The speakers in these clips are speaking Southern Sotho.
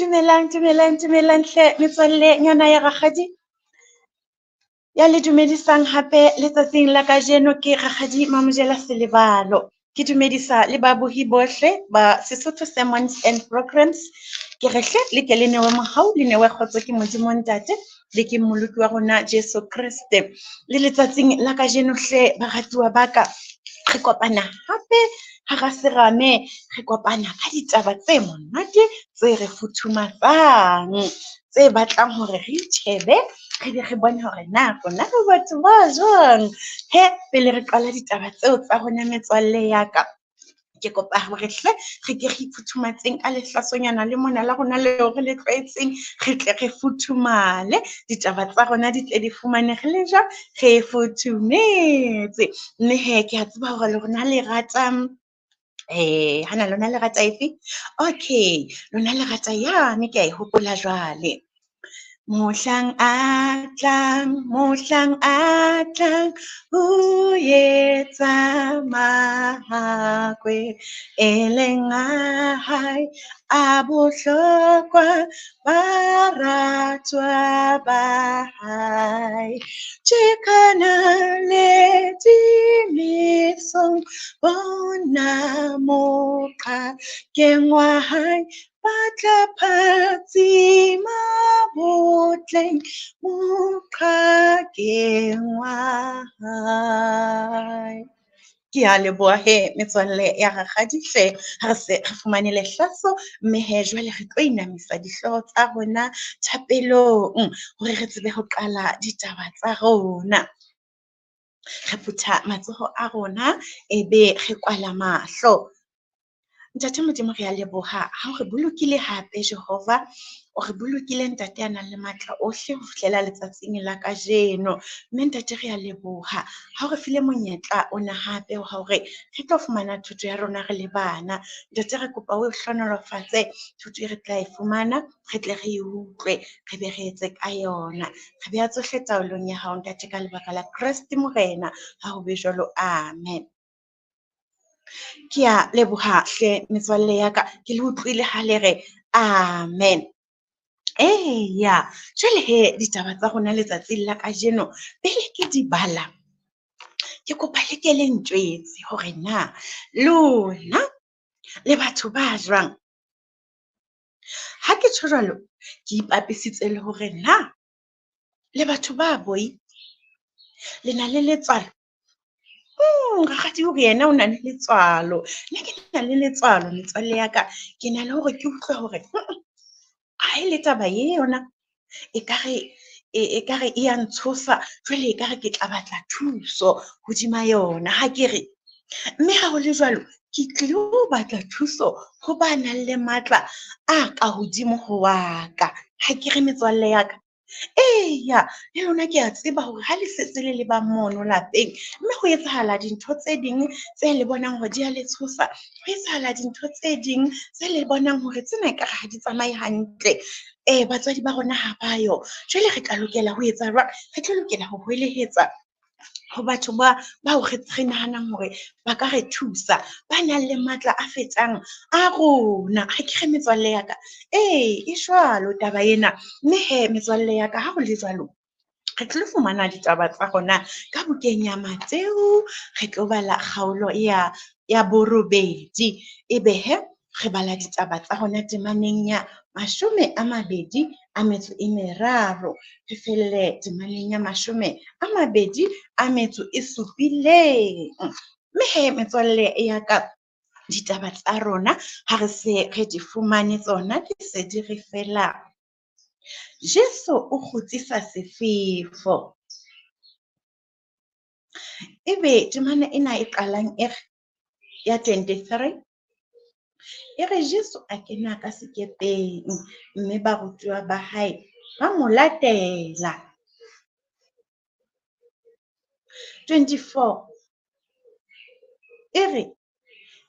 Dumelang, dumelang, dumelang hle metswalle nyana ya rakgadi. Ya le dumedisang hape letsatsing la kajeno ke Rakgadi Mamojela Selebalo. Ke dumedisa le babohi bohle ba Sesotho Sermons and Programs. Ke re hle le ke le newe mohau, le newe kgotso ke Modimo Ntate le ke Mmoloki wa rona Jesu Kreste. Le letsatsing la kajeno hle baratuwa ba ka, re kopana hape hara serame, re kopana ka ditaba tse monate tse re futhumatsang, tse batlang hore re itjhebe, re be re bone hore na rona re batho ba jwang. He, pele re qala ditaba tseo tsa rona metswalle ya ka, ke kopa hore hle re ke re ifuthumatseng ka lehlasonyana le mona la rona leo re le tlwaetseng, re tle re futhumale, ditaba tsa rona di tle di fumane re le jwang, re futhumetse. Mme hee ke a tseba hore le rona le rata hana lona le rata efe? Okay, lona le rata yane ke a e hopola jwale. Mohlang a tlang, mohlang a tlang, ho etsa mahakwe, e leng a hae a bohlokwa, baratwa ba hae. Tjekana le dimesong, bona moqhakeng wa hae, ba tla phatsima botleng moqhakeng wa hae. Ke a leboha he metswalle ya rakgadi hle, ha re se re fumane lehlaso, mme he jwale re tlo inamisa dihlooho tsa rona thapelong hore re tsebe ho qala ditaba tsa rona. Re phutha matsoho a rona ebe re kwala mahlo. Ntate Modimo, re a leboha ha o re bolokile hape Jehova, o re bolokile Ntate ya nang le matla ohle ho fihlela letsatsing la kajeno. Mme Ntate re a leboha ha o re file monyetla ona hape wa hore re tlo fumana thuto ya rona re le bana. Ntate re kopa o hlohonolofatse thuto e re tla e fumana, re tle re e utlwe, re be re etse ka yona. Re beha tsohle taolong ya hao Ntate ka lebaka la Kreste Morena, ha ho be jwalo, amen. Ke a leboha hle metswalle ya ka, ke le utlwile ha le re amen. Eya, jwale he ditaba tsa rona letsatsing la kajeno pele ke di bala, ke kopa le ke le ntjwetse hore na lona le batho ba jwang. Ha ke tjho jwalo, ke ipapisitse le hore na le batho ba boi, le na le letswalo. Rakgadi o re yena o na le letswalo. Nna ke na le letswalo metswalle ya ka, ke na le hore ke utlwe hore ha e le taba ye yona ekare ekare e ya ntshosa, jwale ekare ke tla batla thuso hodima yona, ha ke re. Mme ha ho le jwalo, ke tlilo batla thuso ho ba nang le matla a ka hodimo ho wa ka, ha ke re metswalle ya ka. Eya, le lona ke a tseba hore ha le setse le le bang mono lapeng, mme ho etsahala dintho tse ding tse le bonang hore di a le tshosa, ho etsahala dintho tse ding tse le bonang hore tsena ekare ha di tsamaye hantle. Batswadi ba rona ha ba yo, jwale re tla lokela ho etsa jwang? Re tlo lokela ho hwelehetsa ho batho ba bao re nahanang hore ba ka re thusa, ba nang le matla a fetang a rona. Ha ke re metswalle ya ka, ee, e jwalo taba ena. Mme he metswalle ya ka, ha ho le jwalo, re tlo fumana ditaba tsa rona ka bukeng ya Mateu, re tlo bala kgaolo ya borobedi, ebe he re bala ditaba tsa rona temaneng ya 23, re felle temaneng ya 27. Mme he metswalle ya ka, ditaba tsa rona ha re se re di fumane tsona, di se di re fela. Jesu o kgutsisa sefefo. Ebe temana ena e qalang e re ya 23 e re Jesu a kena ka sekepeng mme barutuwa ba hae ba mo latela. 24 e re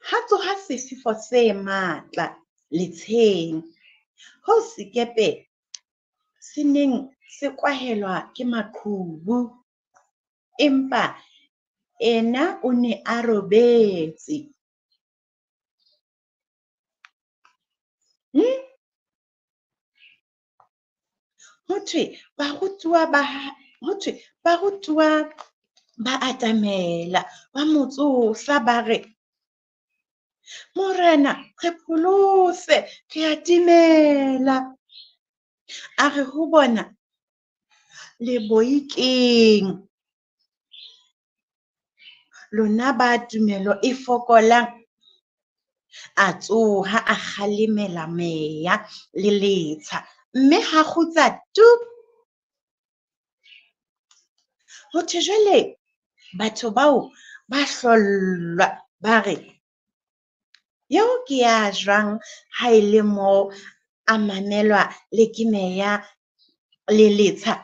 ha tsoha sefefo se matla letsheng, hoo sekepe se neng se kwahelwa ke maqhubu, empa ena o ne a robetse. Ho thwe barutuwa ba ho thwe barutuwa ba atamela, ba mo tsosa, ba re, Morena, re pholose, re a timela. A re ho bona, le boi keng, lona ba tumelo e fokolang? A tsoha, a kgalemela meya le letsha, mme ha kgutsa tu! Ho thwe jwale batho bao ba hlollwa, ba re, eo ke ya jwang ha e le mo a mamelwa le ke meya le letsha?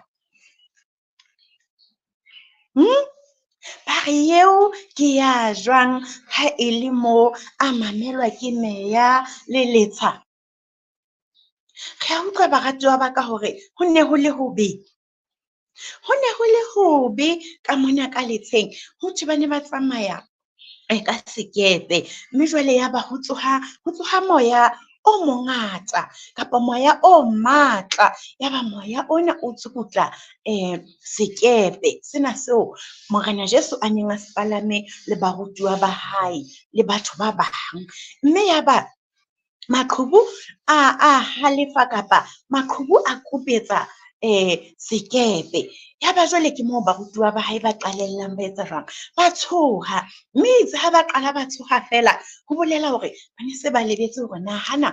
Ba re eo ke ya jwang ha e le mo a mamelwa ke meya le letsha? Re a utlwa baratuwa ba ka hore ho ne ho le hobe. Ho ne ho le hobe ka mona ka letsheng. Ho thwe ba ne ba tsamaya ka sekepe, mme jwale ya ba ho tsoha moya o mongata kapa moya o matla. Yaba moya ona o tsukutla sekepe sena seo Morena Jesu a neng a se palame le barutuwa ba hae le batho ba bang. Mme yaba maqhubu a halefa kapa maqhubu a kupetsa sekepe. Yaba jwale ke moo barutuwa ba hae ba qalellang ba etsa jwang? Ba tshoha. Mme itse ha ba qala ba tshoha feela, ho bolela hore ba ne se ba lebetse hore na hana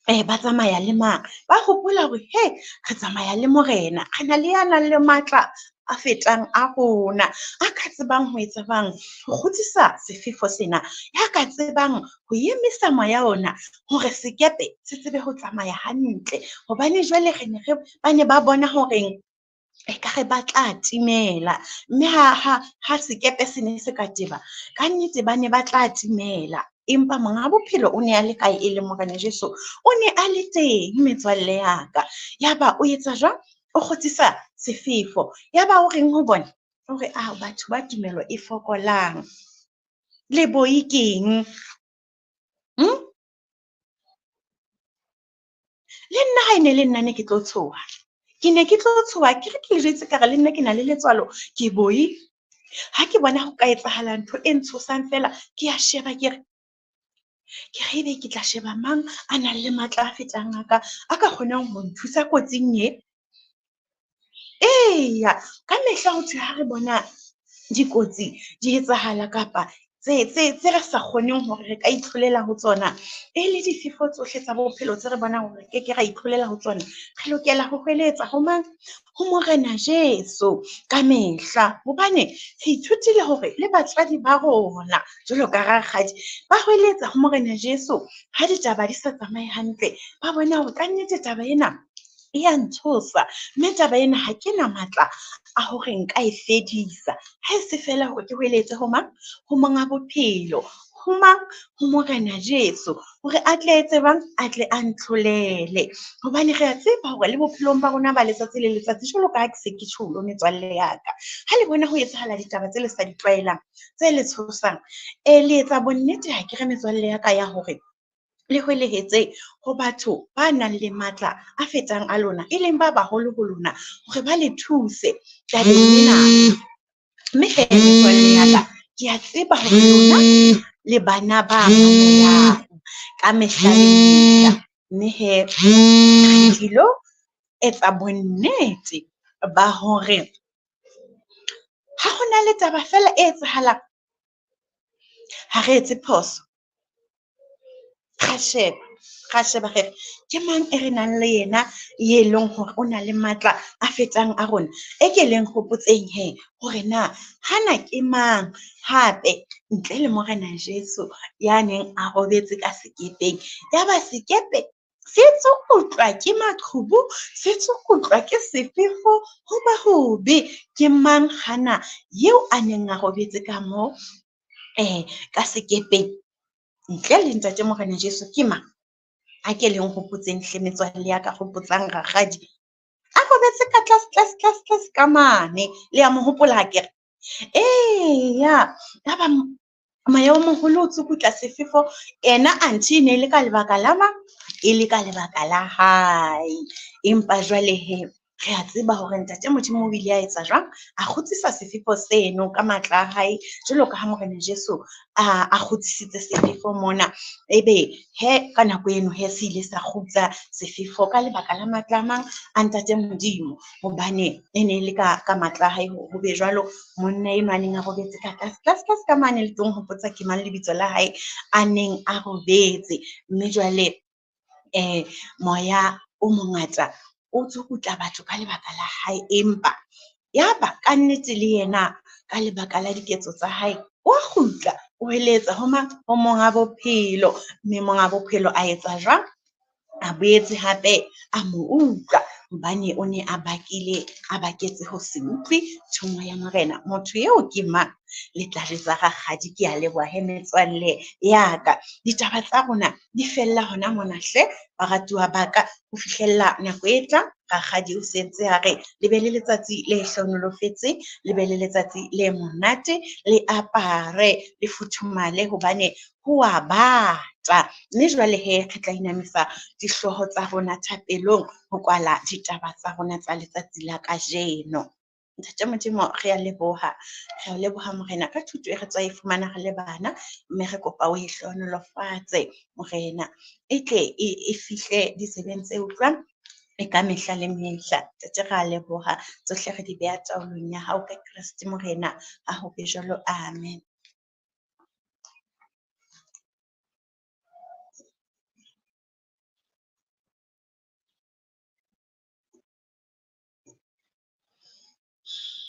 ba tsamaya le mang. Ba hopola hore he, re tsamaya le Morena, re na le ya nang le matla a fetang a rona, a ka tsebang ho etsa bang, ho kgutsisa sefefo sena, ya ka tsebang ho emisa moya ona hore sekepe se tsebe ho tsamaya hantle. Hobane jwale re ne re ba ne ba bona horeng ekare ba tla timela, mme ha sekepe se ne se ka teba, kannete ba ne ba tla timela. Empa monga bophelo o ne a le kae, e leng Morena Jesu? O ne a le teng, metswalle ya ka. Yaba o etsa jwang? O kgutsisa sefefo. Yaba o reng ho bona? O re, ah, batho ba tumelo e fokolang, le boi keng? Le nna ha e ne le nna ne ke tlo tshoha. Ke ne ke tlo tshoha, ke re ke le jwetse ka re le nna ke na le letswalo, ke boi. Ha ke bona ho ka etsahala ntho e ntshosang feela, ke a sheba ke re, ke re ebe ke tla sheba mang a nang le matla a fetang a ka, a ka kgonang ho nthusa kotsing e? Eya, ka mehla ho thwe ha re bona dikotsi di etsahala kapa tse re sa kgoneng hore re ka itlholela ho tsona, e le difefo tsohle tsa bophelo tse re bonang hore re ke ke ra itlholela ho tsona, re lokela ho hweletsa ho mang? Ho Morena Jesu ka mehla. Hobane re ithutile hore le batswadi ba rona jwalo ka rakgadi ba hweletsa ho Morena Jesu ha ditaba di sa tsamaye hantle, ba bona hore kannete taba ena e ya ntshosa, mme taba ena ha ke na matla a hore nka e fedisa. Ha e se feela hore ke hweletse ho mang? Ho monga bophelo, ho mang? Ho Morena Jesu, hore a tle etse bang? A tle a ntlholele. Hobane re a tseba hore le bophelong ba rona ba letsatsi le letsatsi, jwalo ka ha ke se ke tjholo metswalle ya ka, ha le bona ho etsahala ditaba tse le sa di tlwaelang, tse le tshosang, le etsa bonnete ha ke re metswalle ya ka ya hore le hwelehetse ho batho ba nang le matla a fetang a lona, e leng ba baholo ho lona, hore ba le thuse tabeng ena. Mme he metswalle ya ka, ke a tseba hore lona le bana ba mamelang ka mehla le mehla. Mme he re tlilo etsa bonnete ba hore ha ho na le taba feela e etsahalang, ha re etse phoso. Ra sheba, ra sheba re re ke mang e re nang le yena ye leng hore o na le matla a fetang a rona? E ke leng hopotseng he hore na hana ke mang hape ntle le Morena Jesu ya neng a robetse ka sekepeng. Yaba sekepe se tsukutlwa ke maqhubu, se tsukutlwa ke sefefo, ho ba hobe. Ke mang hana eo a neng a robetse ka moo ka sekepeng ntle le Ntate Morena Jesu ke mang? A ke leng hopotseng hle metswalle ya ka, hopotsang rakgadi. A robetse ka tlase, tlase, tlase, tlase ka mane. Le a mo hopola akere? Eya, yaba moya o moholo o tsukutla sefefo, ena anthe e ne e le ka lebaka la mang? E le ka lebaka la hae. Empa jwale he, Re a tseba hore Ntate Modimo o ile a etsa jwang, a kgutsisa sefefo seno ka matla a hae, jwalo ka ha Morena Jesu a kgutsisitse sefefo mona. Ebe he ka nako eno he se ile sa kgutsa sefefo ka lebaka la matla a mang a Ntate Modimo, hobane e ne e le ka matla a hae hore ho be jwalo. Monna enwa a neng a robetse ka tlase, tlase, tlase ka mane, le tlo nhopotsa ke mang lebitso la hae, a neng a robetse. Mme jwale moya o mongata o tsukutla batho ka lebaka la hae, empa yaba kannete le yena ka lebaka la diketso tsa hae wa kgutla, o heletsa ho mang? Ho monga bophelo. Mme monga bophelo a etsa jwang? A boetse hape a mo utlwa, hobane o ne a bakile, a baketse ho se utlwe thomo ya Morena. Motho eo ke mang? Le tla jwetsa rakgadi. Ke a leboha he metswalle ya ka. Ditaba tsa rona di fella hona mona hle, baratuwa ba ka, ho fihlella nako e tlang. Rakgadi o sentse a re le be le letsatsi le hlohonolofetseng, le be le letsatsi le monate, le apare, le futhumale hobane ho a bata. Mme jwale he, re tla inamisa dihlooho tsa rona thapelong ho kwala ditaba tsa rona tsa letsatsi la kajeno. Ntate Modimo, re a leboha. Re a leboha Morena ka thuto e re tswa e fumana re le bana, mme re kopa o e hlohonolofatse Morena. E tle e fihle ditsebeng tse utlwang e ka mehla le mehla. Ntate, re a leboha. Tsohle re di beha taolong ya hao ka Kreste Morena. Ha ho be jwalo. Amen.